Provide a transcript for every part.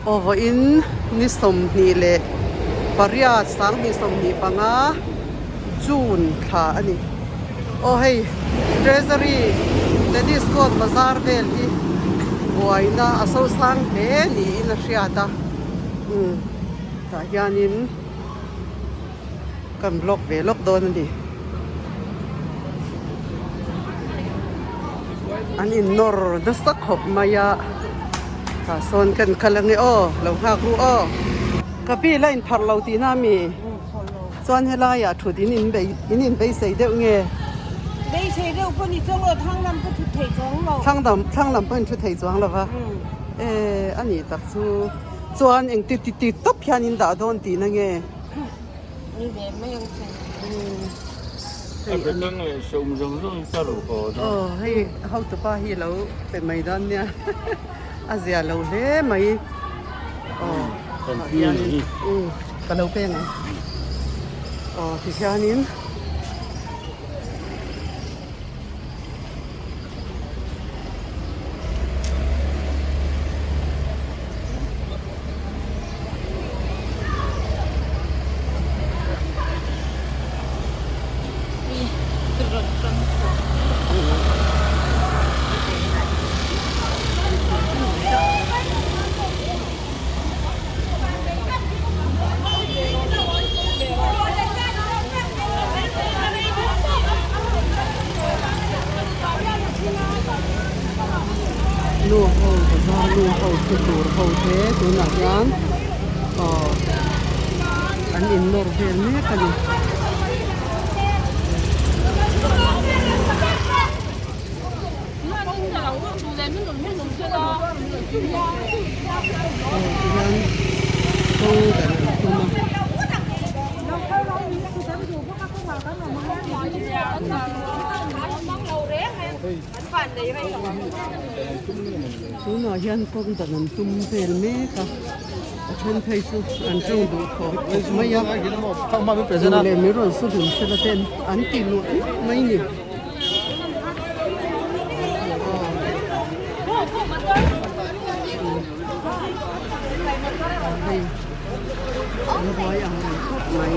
Aw vawiin ni 28 2025 June thla a ni. Aw hei Treasury Tennis Court bazar vel hi buaina a sosang hle niin a hriat a umm tah hianin kan vlog ve lawk dawn a ni. An innawr nasa khawp mai a tah sawn kan kal ange aw lo nghak ru aw. Ka pi la inpharh lo tihna a mi? Chuan helaiah thut in inbei in inbeisei deuh nge? Beisei deuh pawh ni chuang lo, thlang lam pawh thut thei chuang lo. Thlang lam thlang lam pawh in thu thei chuang lo va. E a nih tak chu. Chuan eng ti ti ti tawp hian in dah dawn tihna nge? Ni ve mai ang che. Hei A betang leh sawm zawng zawng in ka ruh haw dawn. Aw hei hotupa hi lo pe mai dawn nia. A zia lo hle mai. Aw tah hianin umm ka lo peng ang. Aw tihianin. Nu ho bazar nu ho thu tur ho te tunah hian aw an innawr vel mek a ni. Aw tihian kawng dan an tum a. Tunah hian kawng dan an tum vel mek a a then phei chu an tawng duh thawh khawp mai a duh leh min rawn su dun sela ten an ti luah mai ni. Hei an buai ang reng khawp mai.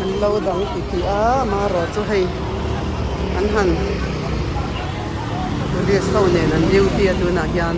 An lo dang ti tih a amaherawh chu hei an han police ho nen an duty a tunah hian.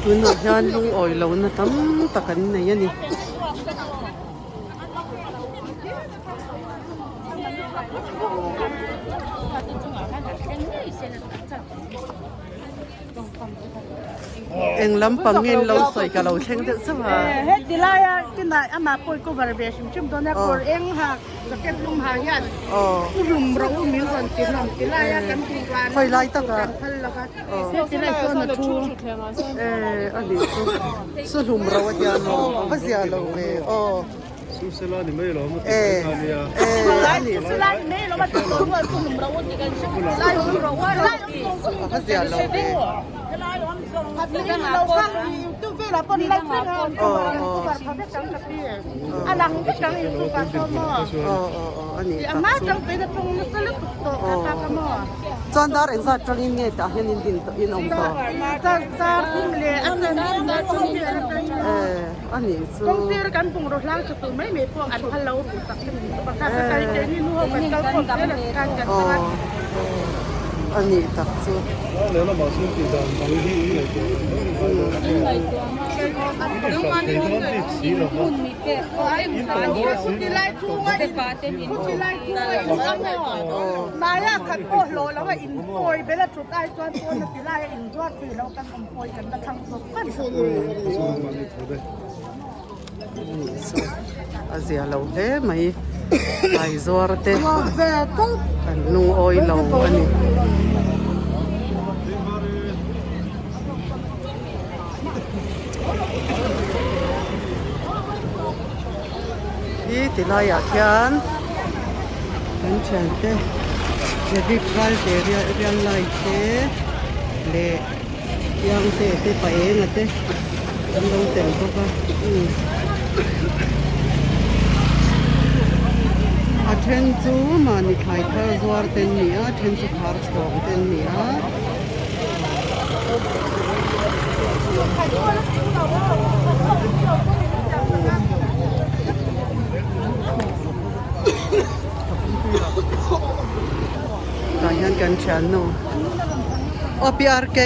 Tunah hian lungawi lohna tam tak an nei a ni. Eng lampang nge in lo sawi ka lo thleng deuh chauh a. Heti laia tunah amah pawh i cover ve hrim hrim dawn a, kawr eng ha jacket lum ha hian rum ro min rawn ti hlawm ti laia kan tih van Khawi lai tak a kan phal lo va heti lai sawn a thu a nih chu su hlum ro a tia maw a va zia lo ve aw. Susela ni mai lo maw tih mai kha nia. Susela ni mai lo maw tih mai A va zia lo ve. Aw aw aw a nih tak chu. Chuan dar engzat tangin nge tah hian in din tawh in awm tawh? Dar thum leh a chen dar thum leh a chen. Eh, a nih chu. Kawngsir kan bungraw hlang tha tur mai mai pawh an phal lo ruh tak te min tum a, kha kha kai keini nu ho kan kal khawm zel a tikhan kan hmang a. A nih tak chu. Lehlamah chuan tih dan dang hi in ngaihtuah mai mai dawn bik si lo va. A zia lo hle mai Aizuar te an lungawi lo a ni. Hi ti laiah khian kan thiante David Ralte rial lai te leh Piangte te Paenga te an lo tel bawk a a then chu mahni thlai thar zuar te an ni a a then chu khar chhawng te an ni a. Tah hian kan thiannu aw PRK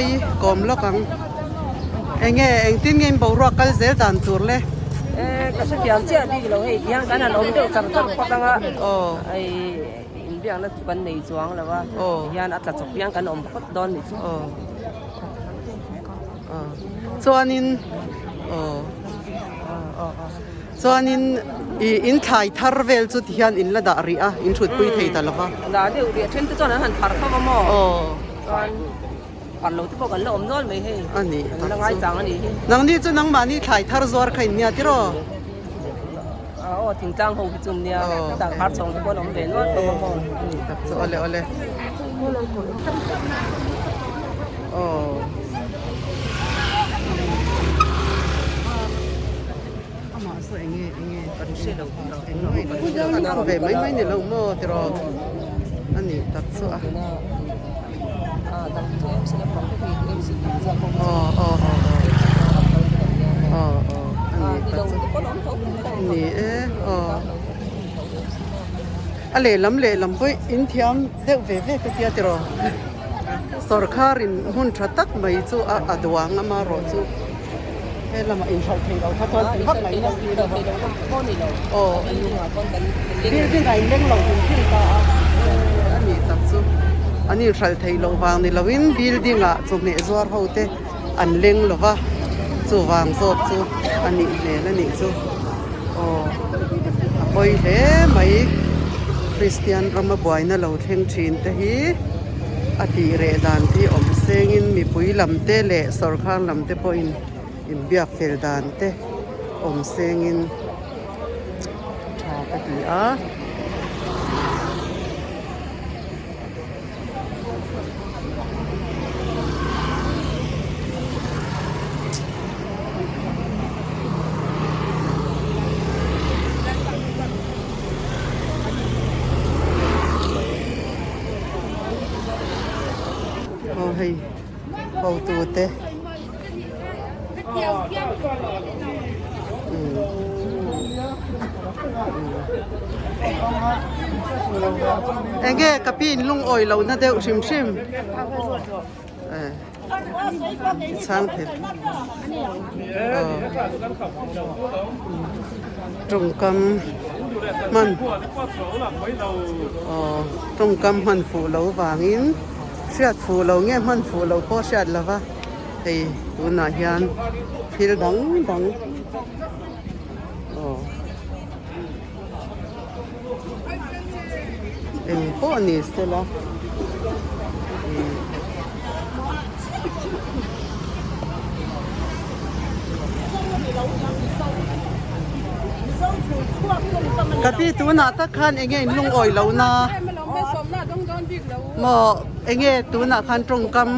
kawm lawk ang enge engtin nge in boruak kal zel dan tur le ka hrethiam chiah bik lo hei tiang kan han awm deuh char char phawt ang a hei. Inbiakna chu kan nei chuang lo a, hian a tla chawp hian kan awm phawt dawn ni chu. Chuanin chuanin i in thlai thar vel chu ti hian in la dah rih a, in thutpui thei ta lo va. Dah deuh rih a, then te chuan an han phar khawp a maw? Chuan phar lo te pawh kan la awm nual mai hei. A ni kan la ngai chang a nih hi. Nangni chu nangmahni thlai thar zuar kha in nia tiraw? Aw thingtlang ho hi chu nia tah khar chhawng te pawh an awm ve nual tawh a maw. Tak chu awle awle. Aw. Amah saw enge enge kan hre lo an khaw ve mai mai ni lo maw tiraw ani tak chu a. Aw aw aw aw aw ani tak chu ni e aw a lehlam lehlam pawh in thiam deuh ve ve ka tia tiraw sawrkhar in hmun tha tak mai chu a a duang amarawh chu he lamah inhralh theih loh kha chuan ti vak mai na si lo va aw building ah inleng lo hrim hrim ta a a nih tak chu an inhralh theih loh vang ni loin building ah chawhmeh zuar ho te an leng lo va chuvang zawk chu a nih hmel a nih chu aw a pawi hle mai Kristian rama buaina lo thleng thin te hi a tih reh dan te hi awm sengin mipui lam te leh sawrkhar lam te pawhin inbiak fel dan te awm sengin tha ka ti a. Aw hei hotu te Enge ka pi in lungawi lo na deuh hrim hrim eh chhang thei aw tawngkam hman aw tawngkam hman fuh lo vangin hriat fuh lo nge hman fuh lo pawh hriat lo va. Hei tunah hian thil dang dang aw eng pawh ni sela ih ka pi tunah tak khan eng nge in lungawi lo na maw eng nge tunah khan tawngkam.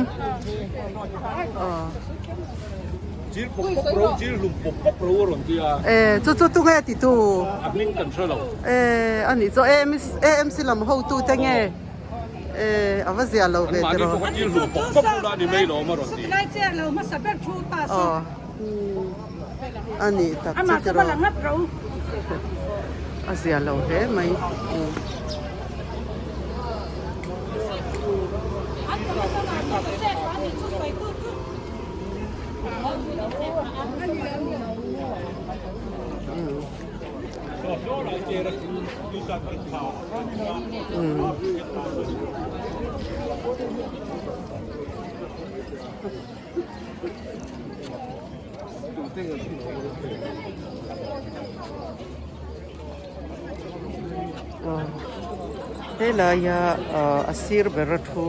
Chu chu tunge ti tu? E a nih chu AMC lam hotu te nge? E a va zia lo ve tiraw. Aw a nih tak chu tiraw. A zia lo hle mai. Helaia a sir ber a thu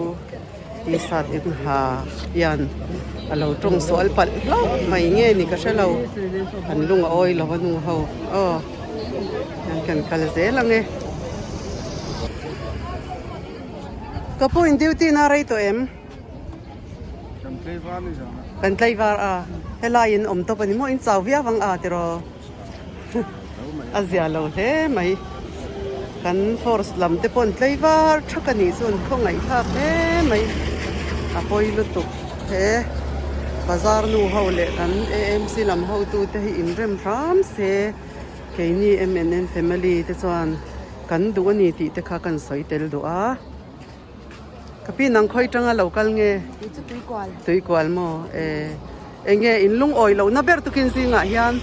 t-shirt eng ha hian a lo tawng sual palh hlauh mai nge ni ka hre lo an lung a awi lo a nu ho aw hian kan kal zel ang e. Ka pu in duty na rei tawh em? Kan tlaivar ni zan a. Kan tlaivar a helai in awm tawp a ni maw in chau viau ang a tiraw. A zia lo hle mai. Kan force lam te pawh an tlei var thak a nih chuan khawngaihthlak hle mai. A pawi lutuk he bazar nu ho leh kan AMC lam hotu te hi inrem hram se keini MNN family te chuan kan duh a ni tih te kha kan sawi tel duh a. Ka pi nang khawi tanga lo kal nge? Kei chu Tuikual. Tuikual maw? E, enge in lungawi lo na ber tukin zingah hian?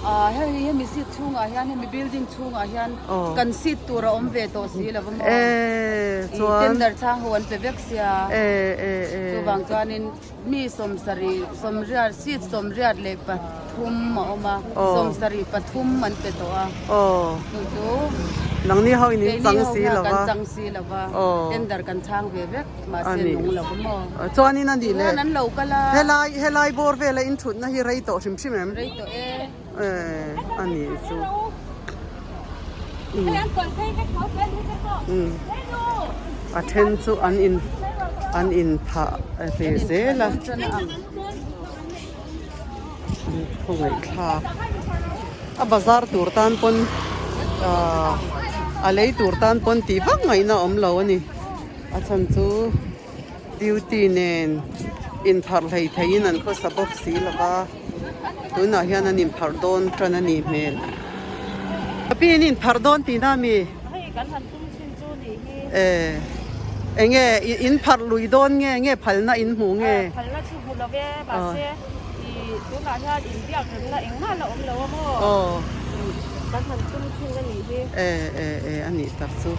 Ah, hei hemi seat chhungah hian hemi building chhungah hian kan seat tur a awm ve tawh si lo va maw? E, chuan? Tender chhang ho an pe vek sia. E, e, e. Chuvang chuanin mi sawmsarih, sawmriat, seat sawmriat leh pathum a awm a, sawmsarih pathum an pe tawh a. Chu chu Nangni ho in in chang si lo va. Kan chang si lo va. Tender kan chang ve vek mahse nung lo va maw. Chuanin a nih le. Chuan an lo kal a. Helai helai bawr vela in thutna hi rei tawh hrim hrim em? Rei tawh e. E a nih chu. A then chu an in an in phah ve zel a. An khawngaihthlak a bazar tur tan pawn ahh a lei tur tan pawn tih vak ngaihna a awm lo a ni a chhan chu duty nen inpharh hlei theiin an khawsa bawk si lo va tunah hian an inpharh dawn tan a nih hmel ka pi in inpharh dawn tihna a mi e enge in pharh lui dawn nge nge phalna in hmuh nge. Phalna chu hmu lo e mahse ih tunah hian inbiak remna engmah la awm lo a maw kan han tum thin a nih hi. E e e a nih tak chu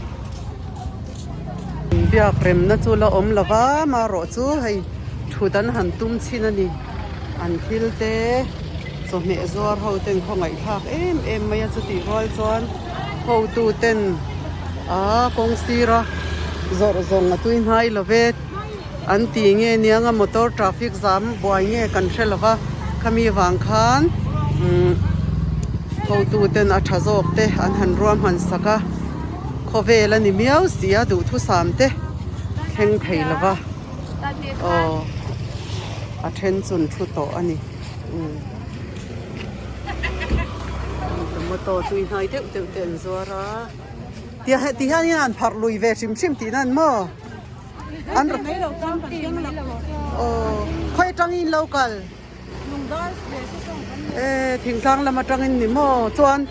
inbiak remna chu la awm lo va marawh chu hei thut an han tum chhin a ni an thil te chawhmeh zuar ho ten khawngaihthlak em em mai a chutih rual chuan hotu ten aa kawng sira zawrh zawng a tui hnai lo ve. An ti nge niang a motor traffic zam buai nge kan hre lova khami vang khan umm hotu ten a tha zawk te an han ruahman sak a khawvel a ni miau si a duhthusam te thleng thei lova aw a then chun thu tawh a ni umm tomato tui hnai deuh deuh te an zuar a ti hian an pharh lui ve hrim hrim tihna an maw. An aw khawi atangin lo kal e thingtlang lam atangin ni maw chuan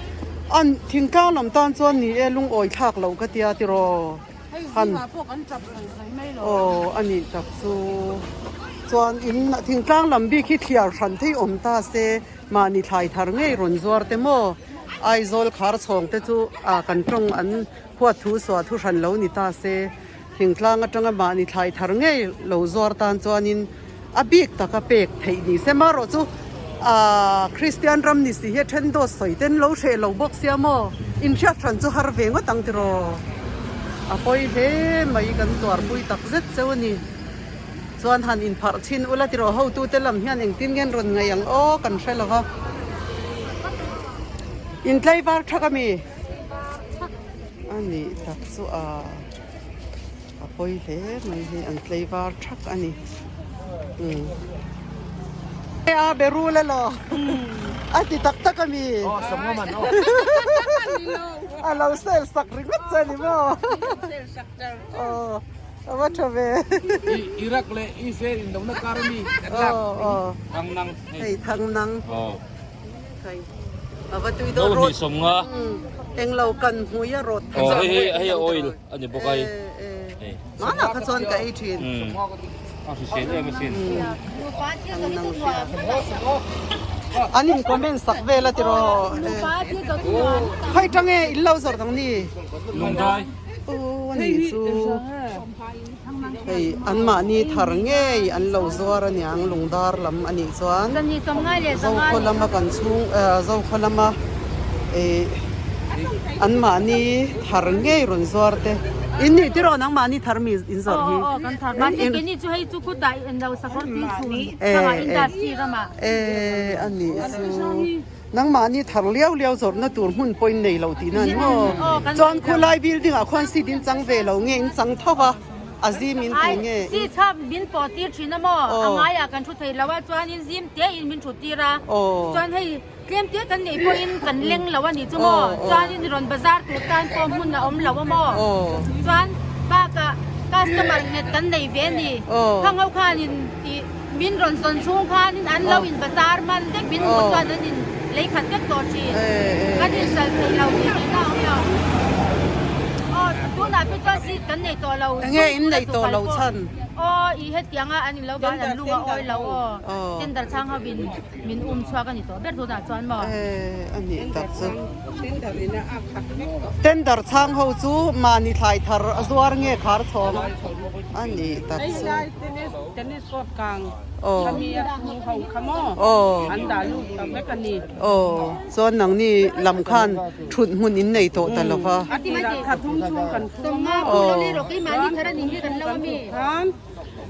an thingtlang lam tan chuan ni e lungawi thlak loh ka tia tiraw han aw a nih tak chu chuan in thingtlang lam bik hi thliar hran thei awm ta se mahni thlai thar ngei rawn zuar te maw Aizawl khar chhawng te chu ah kan tawng an huat thu suah thu hran lo ni ta se. Thingtlang atanga mahni thlai thar ngei lo zuar tan chuanin a bik taka pek theih ni se marawh chu aah Kristian ram ni si hi a then dawt sawi ten lo hreh lo bawk sia maw inhriat hran chu har ve ngawt ang tiraw a pawi hle mai kan tuarpui tak zet cheu a ni chuan han inpharh chhin ula tiraw hotute lam hian engtin nge an rawn ngaih ang aw kan hre lo va intlaivar thak a mi a nih tak chu a. A pawi hle mai hi an tlei var thak a ni umm a be rul elaw a ti tak tak a mi a lo sel sak ringawt che a ni maw aw. A va tha ve. Iraq leh Israel indona kar a mi kan lak. Thang nang. Hei thang nang. A va tui dawn rawt. Englo kan hmui a rawt. Aw hei hei hei oil a ni bawk a hei. Hmanah kha chuan ka ei thin. A hrisel em asin. An in comment sak vel a tiraw. Khawi tang e in lo zawrh dang ni. Lungdai. Aw a nih chu. Hei an mahni thar ngei an lo zuar aniang lungdar lam a nih chuan Zokhaw lama kan chhung Zokhaw lama ih an mahni thar ngei rawn zuar te in nih tiraw nangmahni thar mi in zawrh hi e a nih chu. Nangmahni thar liau liau zawrhna tur hmun pawh in nei lo tihna a ni maw? Chuan khulai building ah khuan seat in chang ve lo nge in chang tho va, a zim in ti nge? Seat kha min pawh tir thin a maw? A ngaiah kan thu thei lo a, chuanin zim te in min thut tir a, chuan hei tlem te kan neih pawhin kan leng lo a nih chu maw? Chuanin rawn bazar tur tan pawh hmun a awm lo a maw? Chuan bakah customer nghet kan nei ve a ni, khang ho khanin tih. Min rawn zawn chhung khanin an lo in bazar man vek min hmuh chuan an in lei khat vek tawh thin. Kan in hralh thei lo tih tihna a awm lo. Aw tunah phei chuan seat kan nei tawh lo. Enge in nei tawh lo chhan? Aw i hetianga an in lo van an lung a awi lo aw. Tender chhang ho in min um chhuak a ni tawh ber tunah chuan maw? A nih tak chu. Tender chhang ho chu mahni thlai thar a zuar nge khar chhawng a nih tak chu. Tennis court kang khami a thu ho kha maw an dah lut ta vek a ni. Aw chuan nangni lam khan thut hmun in nei tawh ta lo va. A tirah kha thum chhung kan thu a maw. Khan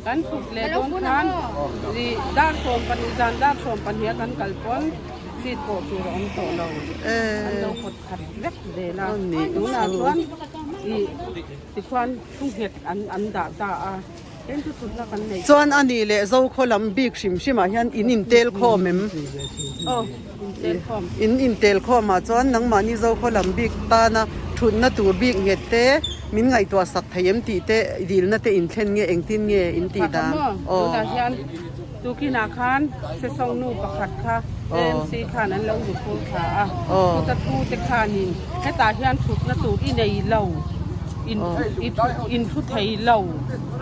kan thut leh dawn khan ih dar 12 zan dar 12 a kan kal pawn seat pawh tur a awm tawh lo. An lo kawt khat vek zel a. Tunah chuan ih tikhuan thu nghet an dah ta a. Chuan a nih leh Zokhaw lam bik hrim hrim ah hian in intel khawm em? In intel khawm ah chuan nangmahni Zokhaw lam bik tana thutna tur bik nghet te min ngaihtuah sak thei em tih te dilna te in thlen nge engtin nge in tih dan? Tunah hian tukinah khan Sesawng nu pakhat kha AMC khan an lo zuk thla a, chuta thu te khanin hetah hian thutna tur i nei lo. In in thu thei lo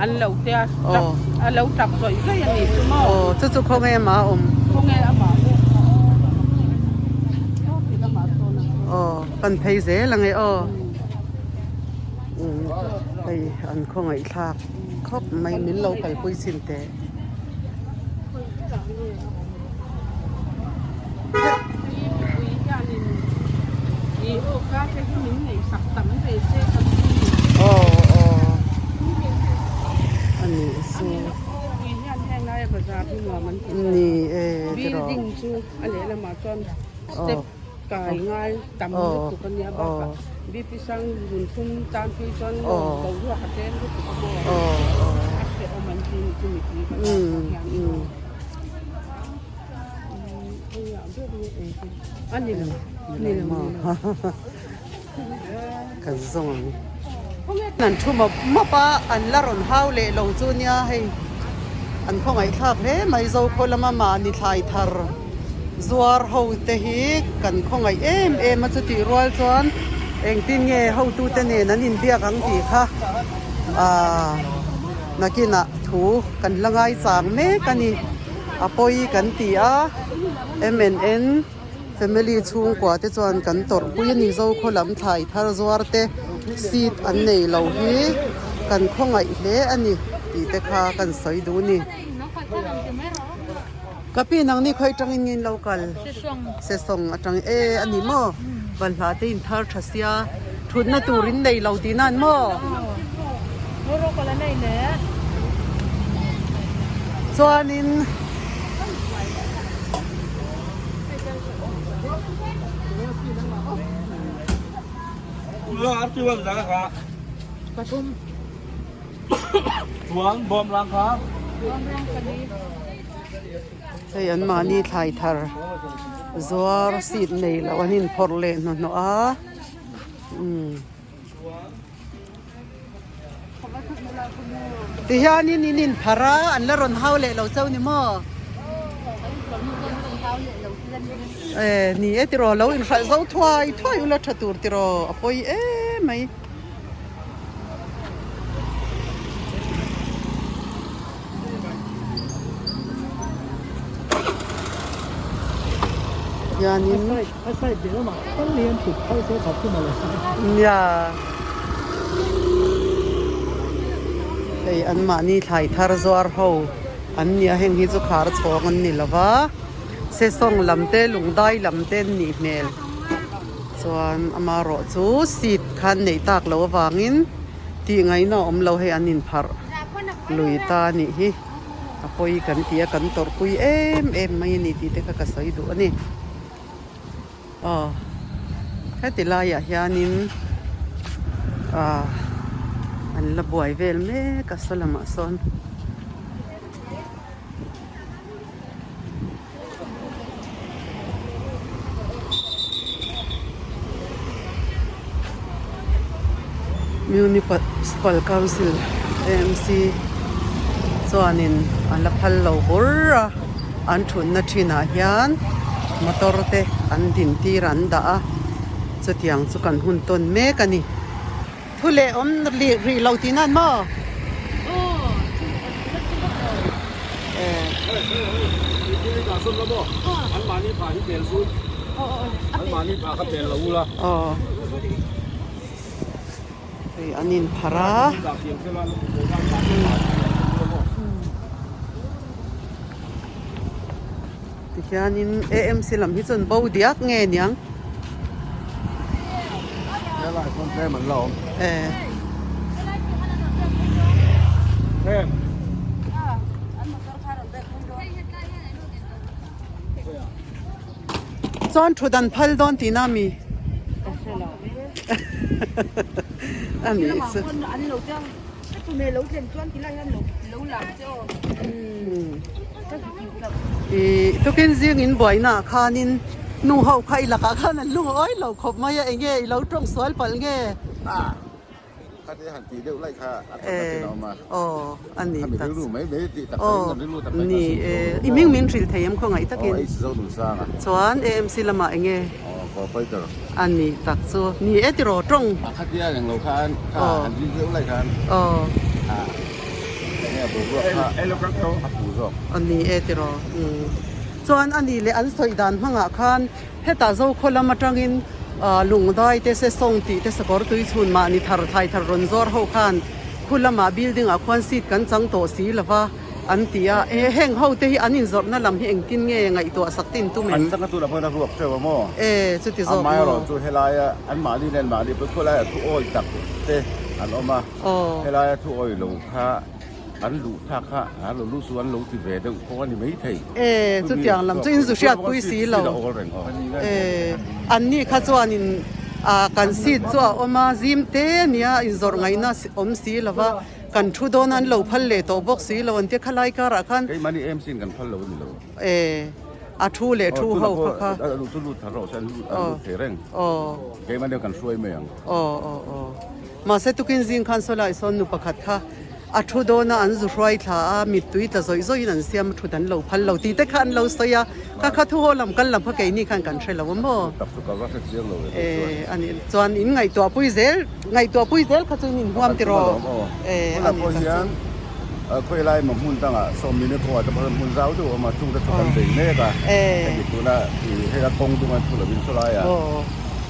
an lo te a tap a lo tap zawih zawih a nih chu maw. Aw chu chu khawnge amah a awm. Khawnge amah pawh aw ti lamah sawn a. Aw pan phei zel ang e aw. Umm hei an khawngaih thlak khawp mai min lo kalpui chin teh. Kan zawng ang. An thu mawp mawp a, an la rawn hau leh lo chu nia hei an khawngaih thlak hle mai Zokhaw lama mahni thlai thar zuar ho te hi kan khawngaih em em a chutih rual chuan engtin nge hotute nen an inbiak ang tih kha aaa nakinah thu kan la ngaichang mek a ni. A pawi kan ti a, MNN family chhungkua te chuan kan tawrhpui a ni. Zokhaw lam thlai thar zuar te seat an nei lo hi kan khawngaih hle a ni tih te kha kan sawi duh a ni. Ka pi nang ni khawi atangin nge in lo kal? Sesawng atang e a ni maw? Balhla te in thar tha sia thutna tur in nei lo tih nan maw? Chuanin Hei an mahni thlai thar zuar seat nei loh an inphawrh leh hnuhnawh a umm. Tihianin in inpharh a, an la rawn hau leh lo chauh ni maw? E, ni e tiraw, lo inhralh zo thuai thuai ula tha tur tiraw, a pawi em mai. Hianin nia hei an mahni thlai thar zuar ho an nia heng hi chu khar chhawng an ni lova sesawng lam te lungdai lam te an nih hmel chuan amarawh chu seat kha an neih tak loh avangin tih ngaihna a awm lo hei an inpharh lui ta a nih hi a pawi kan ti a kan tawrhpui em em mai a ni tih te kha ka sawi duh a ni aw heti laiah hianin ah an la buai vel mek a saw lamah sawn. Municipal Council AMC chuanin a la phal lo bur a an thutna thinah hian motor te an din tir an dah a chutiang chu kan hun tawn mek a ni. Thu leh awm rih lo tih nan maw? Hei an inpharh a. Tihianin AMC lam hi chuan bo diak nge niang. Helai sawn tlem an la awm. Eh. Tlem. Chuan thut an phal dawn tihna mi? A nih chu. Ih tukin zing in buaina ah khanin nu ho kha i lakah khan an lung awi lo khawp mai a enge i lo tawng sual palh nge? Aw a ni tak aw ni e i hming min hrilh thei em khawngaih takin chuan AMC lamah enge? A ni tak chu ni e tiraw tawng. Aw. A ni e tiraw umm chuan a ni leh an sawi dan hmangah khan hetah Zokhaw lam atangin ah lungdai te sesawng tih te sakawr tui chhun mahni thar thlai thar rawn zawr ho khan khu lamah building ah khuan seat kan chang tawh si lova an ti a e heng ho te hi an inzawrhna lam hi engtin nge ngaihtuah sak te intum em? An changa tunah pawhin a ruak teuh a maw? E chuti zawk maw? Amaherawhchu helaia anmahni leh anmahni pawh khawlaia thu awi tak te an awm a. Helaia thu awih lo kha an luh thlak kha an lo luh chu an lo ti ve deuh pawh a ni maithei. E, chutiang lam chu in zu hriat pui si lo. E, an ni kha chuanin a kan seat chu a awm a, zim te a nia inzawrh ngaihna awm si lo va, kan thu dawn a an lo phal leh tawh bawk si lo an tia khalai karah khan. Keimahni em sin kan phal lo a ni lo. E, a thu leh thu ho kha kha. A luh chu lut thar rawh se an lut thei reng. Keimahni kan hruai mai ang. Aw aw aw. Mahse tukin zing khan saw lai sawn nu pakhat kha a thu dawn a, an zu hruai thla a, mittui tla zawih zawih in an siam a, thut an lo phal lo tih te kha an lo sawi a, kha kha thu haw lam kal lam kha keini khan kan hre lo a maw? E a nih chuan in ngaihtuah pui zel, ngaihtuah pui zel kha chu in inhuam tiraw? E a nih tak chu. Khawi lai maw hmun dangah sawmine kawngah te pawh hian hmun zau deuh a awm a, chung te chu kan bei mek a, hemi tuna hei a kawng dung an thu lovin sawlaiah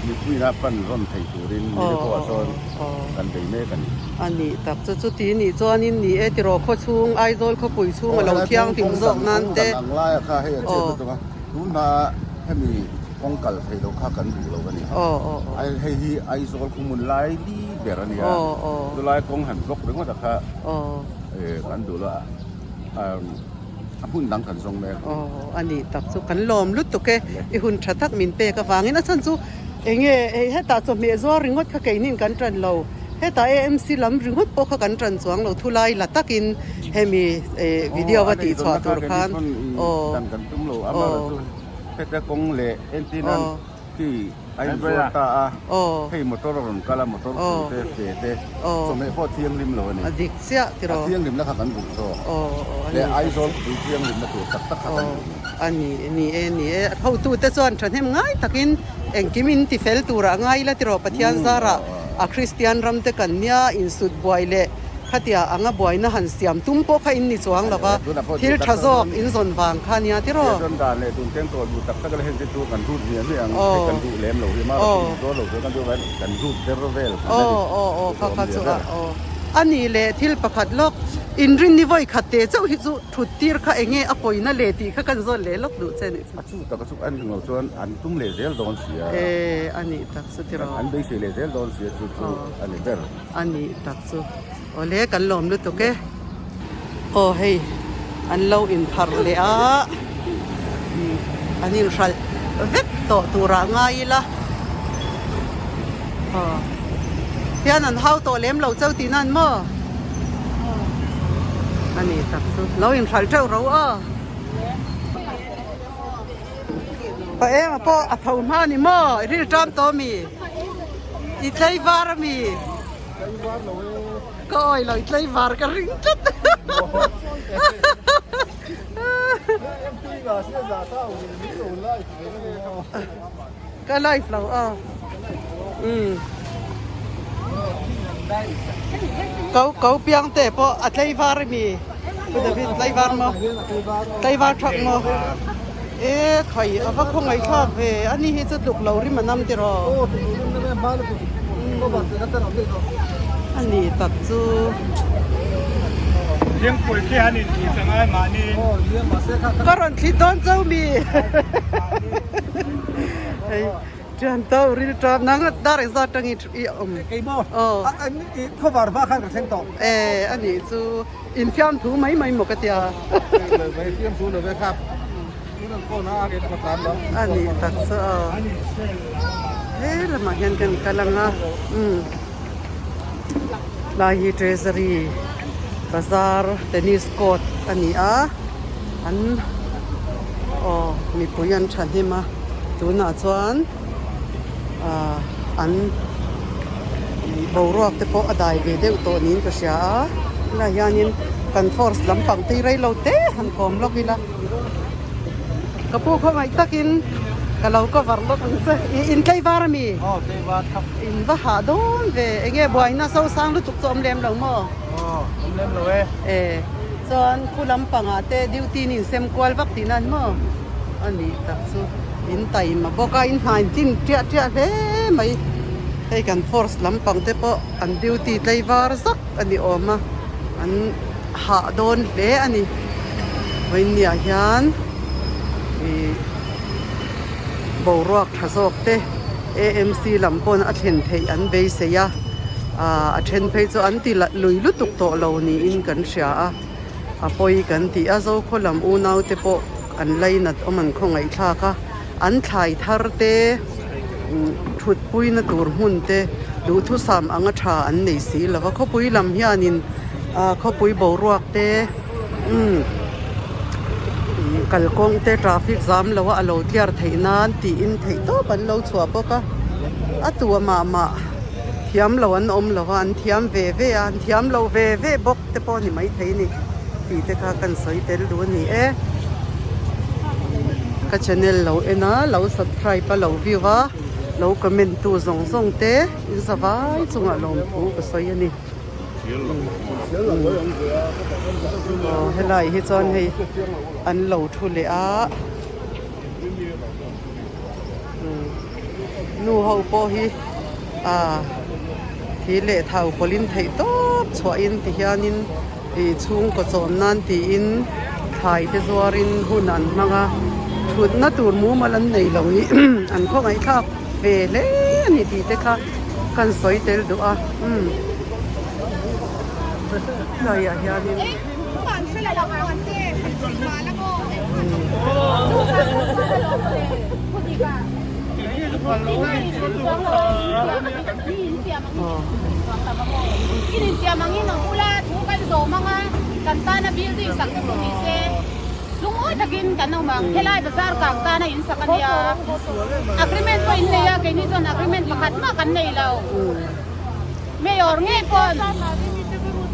mipuiin a pan rawn thei turin mine kawngah chuan kan bei mek a ni. A nih tak chu chuti nih chuanin ni e tiraw khaw chhung Aizawl khawpui chhung a lo thianghlim zawk nan te. Kawng dan ang laia kha hei a chet lutuk a, tunhna hemi kawng kal thei lo kha kan duh lo a ni. Hei hi Aizawl khawhmun lai li ber a nia, chulai kawng han block ringawt a kha kan duh lo a, a hmun dang kan zawng mek. Aw a nih tak chu kan lawm lutuk e, i hun tha tak min pek avangin a chhan chu enge hei hetah chawhmeh zuar ringawt kha keinin kan tan lo, hetah AMC lam ringawt pawh kha kan tan chuang lo thulai la takin hemi video va tih chhuah tur khan aw Heta kawng leh entir nan khi. A inzuar ta a, hei motor a rawn kal a, motor khu te, fe te, chawhmeh pawh a thianghlim lo a ni. A dik chiah tiraw? A thianghlimna kha kan duh zawk. Leh Aizawl khawpui thianghlimna tur tak tak kha kan duh ni. A ni, ni e, ni e. Hotute chuan thahnem ngai takin engkim in tifel turah ngai ila tiraw Pathian zarah a Kristian ram te kan nia insut buai leh khatia anga buaina han siam tum pawh kha in ni chuang lo va, thil tha zawk in zawn vang kha nia tiraw. Thil zawn dan leh tun teng tawh duh tak tak ila heng te chu kan rut hmiah hmiah ang, hei kan duh lem lo hi mah erawh chu dawn lo chuan kan duh avangin kan rut ber vel kan la ni. Aw aw kha kha chu a aw. A nih leh thil pakhat lawk inrin ni vawi khat te chauh hi chu thut tir kha enge a pawina le tih kha kan zawn leh lawk duh che nih chu. A chu tak a chu an ring lo chuan an tum leh zel dawn sia. E a nih tak chu tiraw. An beisei leh zel dawn sia chu chu a ni ber. A nih tak chu. Awle kan lawm lutuk e. Aw hei an lo inpharh leh a, an inhralh vek tawh turah ngai ila. Aw hian an hau tawh lem lo chauh tih nan maw? A nih tak chu. Lo inhralh teuh ro aw. Pa eng a pawh a tho hma ni maw? I ril tan tawh mi? I tlei var a mi? Ka awi lo i tlei var ka ring tlat. Ka live lo aw. Umm. Ko ko piang te pawh a tlei var a mi? Pu David tlei var maw? Tlei var thak maw? E khai a va khawngaih thlak ve a ni hi chu tluk lo rim a nam tiraw? A ni tak chu. Ka rawn thlit dawn chauh mi. Hei thian to ril tap nang dar engzat tang i awm. Aw. E a nih chu. Infiam thu mai mai maw ka tia. A nih tak chu aw. He lamah hian kan kal ang a umm lai hi treasury bazar tennis court a ni a an aw mipui an thahnem a tunah chuan ah an boruak te pawh a dai ve deuh tawh niin ka hria a tunah hianin kan force lampang te hi rei lo te han kawm lawk ila ka pu khawngaih takin ka lo cover lawk ang che ih in tlei var ami in va hah dawn ve enge buaina sosang lutuk chu awm lem lo maw e chuan khu lampangah te duty in insem kual vak tihna an maw a nih tak chu. In taima bawk a in hnain tlin tiah tiah hle mai hei kan force lampang te pawh an duty tlaivar zak a ni awm a an hah dawn hle a ni vawiinniah hian ih boruak tha zawk te A M C lam pawn a thlen theih an beisei a ah a then phei chu an ti lui lutuk tawh lo niin kan hria a. A pawi kan tih a, Zokhaw lam unau te pawh an lainat awm an khawngaih thlak a, an thlai thar te thutpuina tur hmun te duhthusam anga tha an nei si lo va, khawpui lam hianin khawpui boruak te umm kalkawng te traffic zam lo a a lo tliar theih nan tiin theih tawp an lo chhuah bawk a, a tua mah mah thiam lo an awm lo va, an thiam ve ve a, an thiam lo ve ve bawk. Te pawh ni maithei ni tih te kha kan sawi tel duh a ni e. Ka channel lo en a, lo subscribe a, lo view a, lo comment tu zawng zawng te in zavai chungah lawmthu ka sawi a ni. Aw helai hi chuan hei an lo thu leh a. Nu ho pawh hi ah thi leh thau pawlhin theih tawp chhuahin ti hianin ih chhungkaw chawm nan tiin thlai te zuarin hun an hmang a thutna tur mumal an nei lo hi an khawngaih thlak ve hle a ni tih te kha kan sawi tel duh a umm tlaiah hianin. Lungawi takin kan awm ang. Helai bazar kang tana in sak a nia. Agreement pawh in nei a, keini chuan agreement pakhat mah kan nei lo. Mayor ngei pawn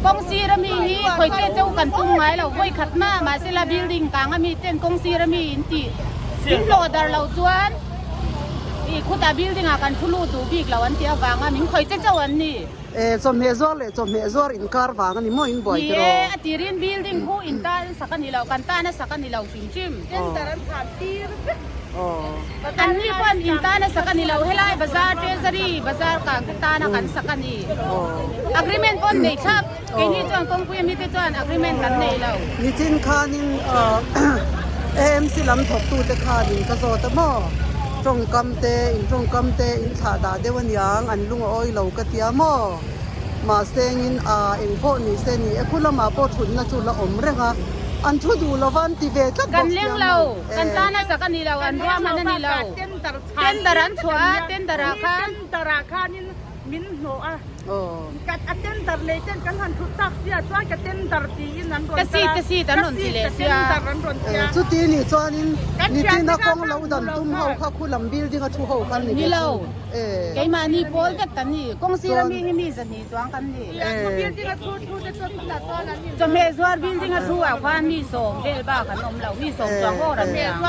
kawng sir ami hi khawi che cheu kan tum ngai lo vawi khat mah mahsela building kang ami ten kawng sir ami in tih in hlawh dar lo chuan ih khutah building ah kan thu lut duh bik lo an tih avanga min khawi che cheu an ni. E chawhmeh zuar leh chawhmeh zuar inkar vang a ni maw in buai Ni tiraw? e, a tirin building khu in tan sak a ni lo, kan tan a sak a ni lo hrim hrim. Tender an khan tir vek. An ni pawh an in tan a sak a ni lo, helai bazar treasury bazar kang te tana kan sak a ni. Agreement pawh an nei thlap, keini chuan kawngpui ami te chuan agreement kan nei lo. Nichin khanin AMC lam thawktute khanin ka zawt a maw? Tawngkam te, in tawngkam te in thlah dah deuh aniang, an lung a awi lo ka tia maw? Mahse engin a eng pawh ni se ni e, khu lamah pawh thutna chu la awm reng a, an thu duh lova an ti ve tlat Kan bawk leng sia lo, maw? kan tana sak a ni lo, an ruahman a ni lo. Tender an chhuah a, tender ah khan. Tender ah khanin min hnawh a, a tender nei ten kan han thut tak sia chuan ka tender tiin an rawn Ka seat ka seat an rawn ti leh sia. Ka seat ka tender an rawn ti a. Chuti nih chuanin nichina kawng lo dan tum ho kha khu lam building a thu ho khan ni Ni lo. E. Keimahni pawl vek kan ni. Kawng sira mi hi mi zahnih chuang kan ni. Chawhmeh zuar building a thu ah khuan mi sawm vel bak an awm lo. Mi sawm chuang awr an ni ang.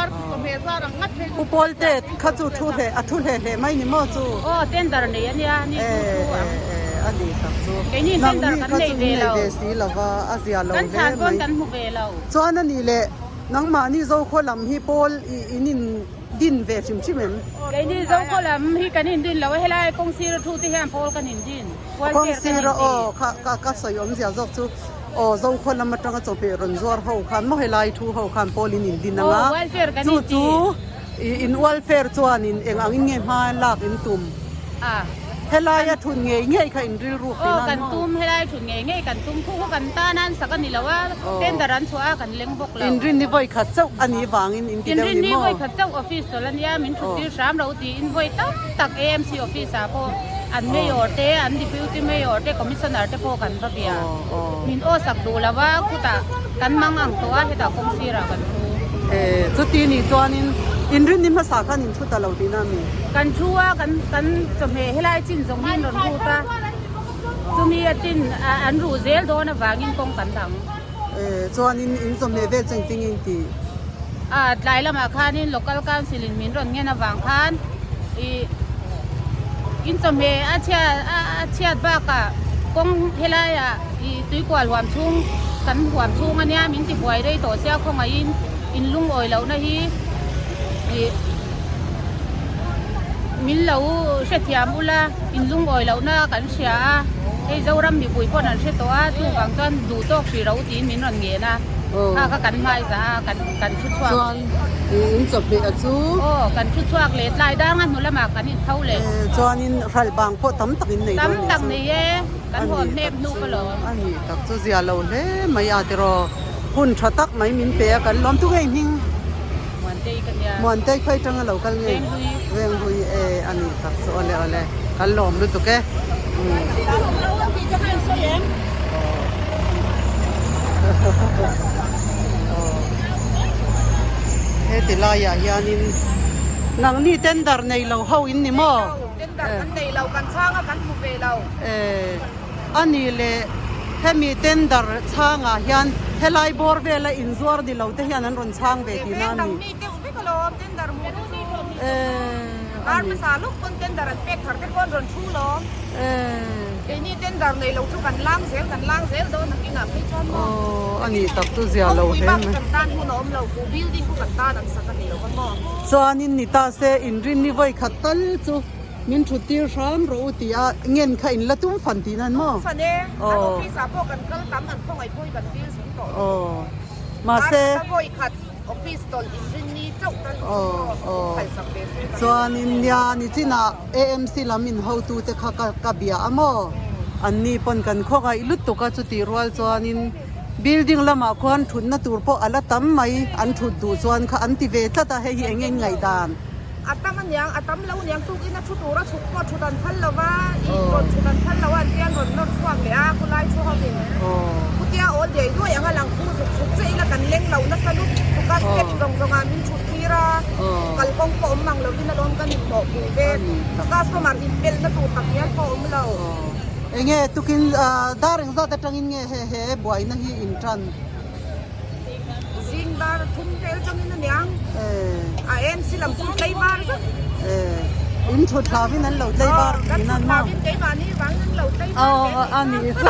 Pu Pawlte kha chu thu hleh a thu hleh hleh mai ni maw chu? Aw tender nei a nia ni chu thu ang. E a ni tak chu. Keini tender kan nei ve lo. Nangni kha chu in nei ve si lo va a zia lo Kan hle chhan pawn mai. kan hmu ve lo. Chuan a ni leh nangmahni Zokhaw lam hi pawl in in din ve hrim hrim em? Keini Zokhaw lam hi kan in din lo a, helai kawng sira thu te hian pawl kan in din, welfare Kawng kan in sira ti. aw kha ka ka sawi awmzia zawk chu aw Zokhaw lam atanga chawhmeh rawn zuar ho khan maw helai thu ho khan pawl in in din ang a, Aw welfare kan chu in ti. chu in welfare chuan in eng angin nge hma lak in tum? A. Helaia thun ngei ngei kha in rilruk Aw kan tum, helai thun ngei ngei kan tum khu khu kan tan a an sak a ni lo a, tender an chhuah a kan leng bawk lo. Inrin ni vawi khat chauh a nih vangin in ti deuh ni maw? Inrin ni vawi khat chauh office tawlh a nia, min thut tir hram lo tiin vawi tam tak AMC office ah pawh an mayor te, an deputy mayor te, commissioner te pawh kan va bia. Min aw sak duh lo a, khutah kan mang ang tawh a, hetah kawng sirah kan thu. Chuti nih chuanin inrin ni hmasa khan in thu ta lo tihna a mi? Kan thu a, kan kan chawhmeh helai chin zawng hi an rawn rut a, chumi a chin an ruh zel dawn avangin kawng kan dang. Chuanin in chawhmeh vel chu engtin nge in tih? A, tlai lamah khanin local council in min rawn ngen avang khan ih in chawhmeh a chhia a chhiat bakah kawng helaiah ih tuikual huam chhung kan huam chhung ania min ti buai rei tawh sia khawngaihin in lungawi lohna hi ih min lo hrethiam ula in lungawi lohna kan hria a hei Zoram mipui pawn an hre tawh a chuvang chuan duh tawk hrih ro tiin min rawn ngen a kha kha kan hmai zah a kan kan thu chhuak Chuan in chawhmeh a chu aw kan thu chhuak leh tlai dang a hnu lamah kan in tho leh chuanin hralh bang pawh tam tak in nei tam tak nei e kan hawn hnep hnu ka lawm a ni tak chu zia lo hle mai a tiraw hun tha tak mai min pe a kan lawm tu ngei hming. Muantei ka nia. Muantei khawi tanga lo kal nge? Venghlui. Venghlui e a ni tak chu awle awle kan lawm lutuk e. Heti laiah hianin nangni tender nei lo ho in ni maw? Tender kan nei lo, kan chhang a kan hmu ve lo. A ni le hemi tender chhangah hian helai bawr vela inzuar ni lo te hian an rawn chhang ve tihna a ni. Veng dang mi deuh vek alawm tender hmuh te chu. Kar hmasa lawk pawn tender an pek thar te pawh an rawn thu lawm. Keini tender nei lo chu kan lang zel kan lang zel dawn a kinah phei chuan maw. Aw a ni tak chu zia lo hle mai. Kawngpui bak kan tan hun a awm lo ku building khu kan tan an sak a ni lo va maw. Chuanin ni ta se inrin ni vawi khat tal chu. Min thut tir hram rawh u tih a ngen kha in la tum fan tih nan maw? Tum fan e, an office ah pawh kan kal tam an khawngaih pawh hi kan feel zing tawh lo. Mahse. Ar ka vawi khat office tawlh in rin ni chauh tal chu maw phal sak ve se kan. Chuanin nia nichinah AMC lam in hotu te kha ka bia a maw? An ni pawn kan khawngaih lutuk a chutih rual chuanin building lamah khuan thutna tur pawh a la tam mai an thut duh chuan kha an ti ve tlat a hei hi eng eng ngaihdan. A tam aniang, a tam lo aniang tukin a thu tura chhuk pawh thut an phal lo va, i rawn thut an phal lo a, an tian rawn nawr chhuak leh a, khawlai thu ho in khutia awl diai duai anga lang khu zuk chhuk che ila kan leng lo nasa lut tuk a. step zawng zawng ah min thut tir a, kalkawng pawh awm mang lovin alawm kan inhlawh pui vek. Customer inpelhna tur tak hial pawh awm lo. Enge tukin dar engzat atangin nge he he buaina hi in tan? Zing dar thum vel tangin aniang. A MC lam chu tlei var zet. In thut hlavin an lo tlei var thin an maw? Kan thut hlavin keimahni vangin an lo tlei var ve ni. A ni chu.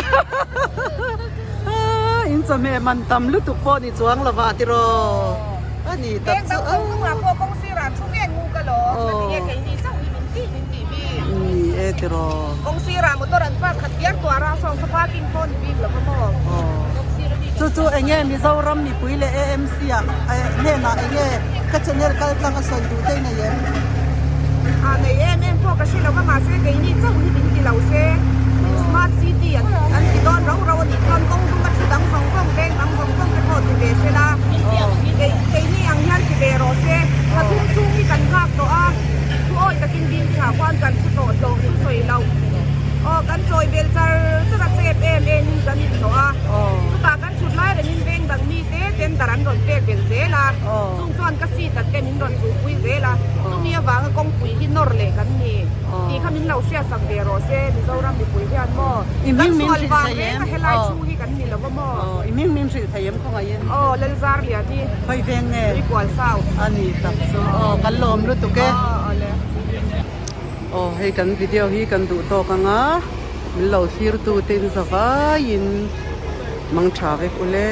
In chawhmeh man tam lutuk pawh ni chuang lova tiraw? A ni tak chu. Veng dang zawng zawng ah pawh kawng sirah thu nge ngu ka lo. Ngatinge keini chauh hi min tih min tih bik. Ni e tiraw. Kawng sirah motor an park khat diar tuar a, sawng sa parking pawh ni bik lova maw? Chu chu enge Mizoram mipui leh AMC ah hnenah enge ka channel kal tlang a sawi duh te i nei em? A nei em em pawh ka hre lo va mahse keini chauh hi min ti lo se Smart City an an ti dawn rau rau a nih chuan kawng dung a thu dang zawng zawng veng dang zawng zawng te pawh ti ve se la kei keini ang hian ti ve rawh se thla thum chhung hi kan nghak tawh a thu awi takin building ah khuan kan thu tawh hlawh chu sawi loh aw kan chawi bel char char a chep em em in kan inhlawh a chutah kan thut lai rengin veng dang mite tender an rawn pek belh zel a chung chuan ka seat ah te min rawn chuhpui zel a chumi avanga kawngpui hi nawr leh kan ni tih kha min lo hriatsak ve rawh se Mizoram mipui hian maw kan sual vang reng a helai thu hi kan ni lo va maw. I hming min hrilh thei em khawngaih in? Aw Lalzarliani. Khawi veng nge? Tuikual South. A ni tak chu aw kan lawm lutuk e. Aw awle. Aw hei kan video hi kan duh tawk ang a, min lo thlir tu te in za vaiin mang tha vek ule.